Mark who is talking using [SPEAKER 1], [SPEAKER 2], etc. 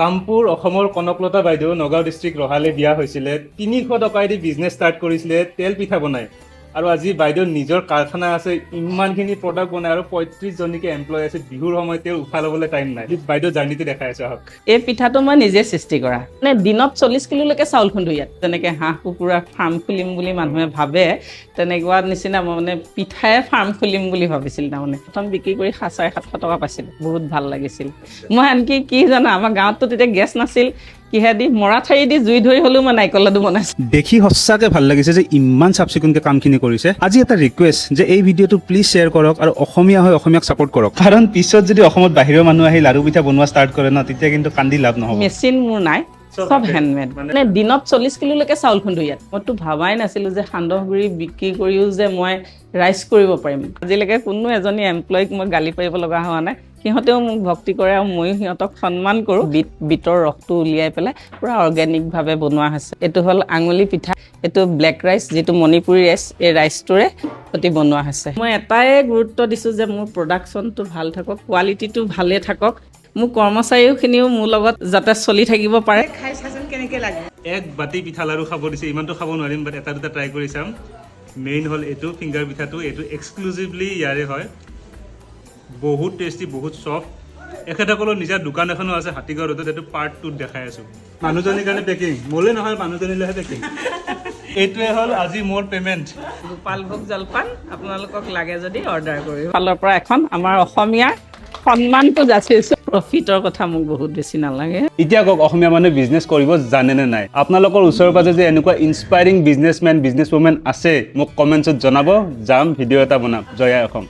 [SPEAKER 1] কামপুৰ অসমৰ কনকলতা বাইদেউ নগাঁও ডিষ্ট্ৰিক্ট ৰহালে বিয়া হৈছিলে। 300 টকাইদি বিজনেছ ষ্টাৰ্ট কৰিছিলে তেল পিঠা বনাই আৰু আজি বাইদেউৰ নিজৰ কাৰখানা আছে, ইমানখিনি প্ৰডাক্ট বনাই আৰু 35জনীকে এমপ্লয় আছে। বিহুৰ সময়ত তেওঁ উশাহ ল'বলৈ টাইম নাই। বাইদেউ জাৰ্ণিটো দেখাই আছো, আহক।
[SPEAKER 2] এই পিঠাটো মই নিজে সৃষ্টি কৰা। মানে দিনত 40 কিলোলৈকে চাউল খুন্দো ইয়াত। যেনেকৈ হাঁহ কুকুৰা ফাৰ্ম খুলিম বুলি মানুহে ভাবে, তেনেকুৱা নিচিনা মই মানে পিঠাই ফাৰ্ম খুলিম বুলি ভাবিছিল। তাৰমানে প্ৰথম বিক্ৰী কৰি 750 টকা পাইছিলোঁ, বহুত ভাল লাগিছিল। মই আনকি কি জানা, আমাৰ গাঁৱততো তেতিয়া গেছ নাছিল, কিহেদি মৰা ঠাৰি দি জুই ধৰি হ'লেও মই নাৰিকল লাডু বনাইছোঁ।
[SPEAKER 1] দেখি সঁচাকৈ ভাল লাগিছে যে ইমান চাফ চিকুণকৈ কামখিনি কৰিছে। আজি এটা ৰিকুৱেষ্ট যে এই ভিডিঅ'টো প্লিজ শ্বেয়াৰ কৰক আৰু অসমীয়া হৈ অসমীয়াক ছাপোৰ্ট কৰক, কাৰণ পিছত যদি অসমত বাহিৰৰ মানুহ আহি লাড়ু পিঠা বনোৱা ষ্টাৰ্ট কৰে ন, তেতিয়া কিন্তু কান্দি লাভ নহ'ব।
[SPEAKER 2] মেচিন মোৰ নাই,
[SPEAKER 1] চব
[SPEAKER 2] চব
[SPEAKER 1] হাতে।
[SPEAKER 2] হেণ্ডমেড। মানে দিনত 40 কিলোলৈকে চাউল খুন্দো ইয়াত। মইতো ভাবাই নাছিলোঁ যে সান্দহগুড়ি বিক্ৰী কৰিও যে মই ৰাইজ কৰিব পাৰিম। আজিলৈকে কোনো এজনী এমপ্লয়ীক মই গালি পাৰিব লগা হোৱা নাই। সিহঁতেও মোক ভক্তি কৰে আৰু ময়ো সিহঁতক সন্মান কৰোঁ। বিটৰ ৰসটো উলিয়াই পেলাই পূৰা অৰ্গেনিকভাৱে বনোৱা হৈছে। এইটো হ'ল আঙুলি পিঠা। এইটো ব্লেক ৰাইচ, যিটো মণিপুৰী ৰাইচ, এই ৰাইচটোৰে সৈতে বনোৱা হৈছে। মই এটাই গুৰুত্ব দিছোঁ যে মোৰ প্ৰডাকশ্যনটো ভাল থাকক, কোৱালিটিটো ভালে থাকক, মোৰ কৰ্মচাৰীখিনিও মোৰ লগত যাতে চলি থাকিব পাৰে।
[SPEAKER 3] খাই চাচোন কেনেকে লাগে।
[SPEAKER 1] এক বাতি পিঠা লাড়ু খাব দিছে। ইমানটো খাব নোৱাৰিম, বাট এটা দুটা ট্ৰাই কৰি চাম। মেইন হ'ল এইটো ফিংগাৰ পিঠাটো। এইটো এক্সক্লুজিভলি ইয়াৰে হয়। বহুত টেষ্টি, বহুত চফ্ট। এখেতসকলৰ নিজা দোকান এখনো আছে হাতীগাঁও ৰোডত। এইটো পাৰ্ট টুত দেখাই আছোঁ। মানুহজনীৰ কাৰণে পেকিং, মোলৈ নহয়, মানুহজনীলৈহে পেকিং। এইটোৱে হ'ল আজি মোৰ পে'মেণ্ট।
[SPEAKER 2] গোপাল ভোগ জলপান আপোনালোকক লাগে যদি অৰ্ডাৰ কৰিব। ফালৰ পৰা এখন আমাৰ অসমীয়াৰ সন্মানটো যাচিছোঁ। প্ৰফিটৰ কথা মোক বহুত বেছি নালাগে।
[SPEAKER 1] এতিয়া কওক, অসমীয়া মানুহে বিজনেছ কৰিব জানেনে নাই? আপোনালোকৰ ওচৰে পাজৰে যে এনেকুৱা ইনস্পায়াৰিং বিজনেছমেন, বিজনেছ ওমেন আছে, মোক কমেণ্টছত জনাব। যাম, ভিডিঅ' এটা বনাম। জয় আই অসম।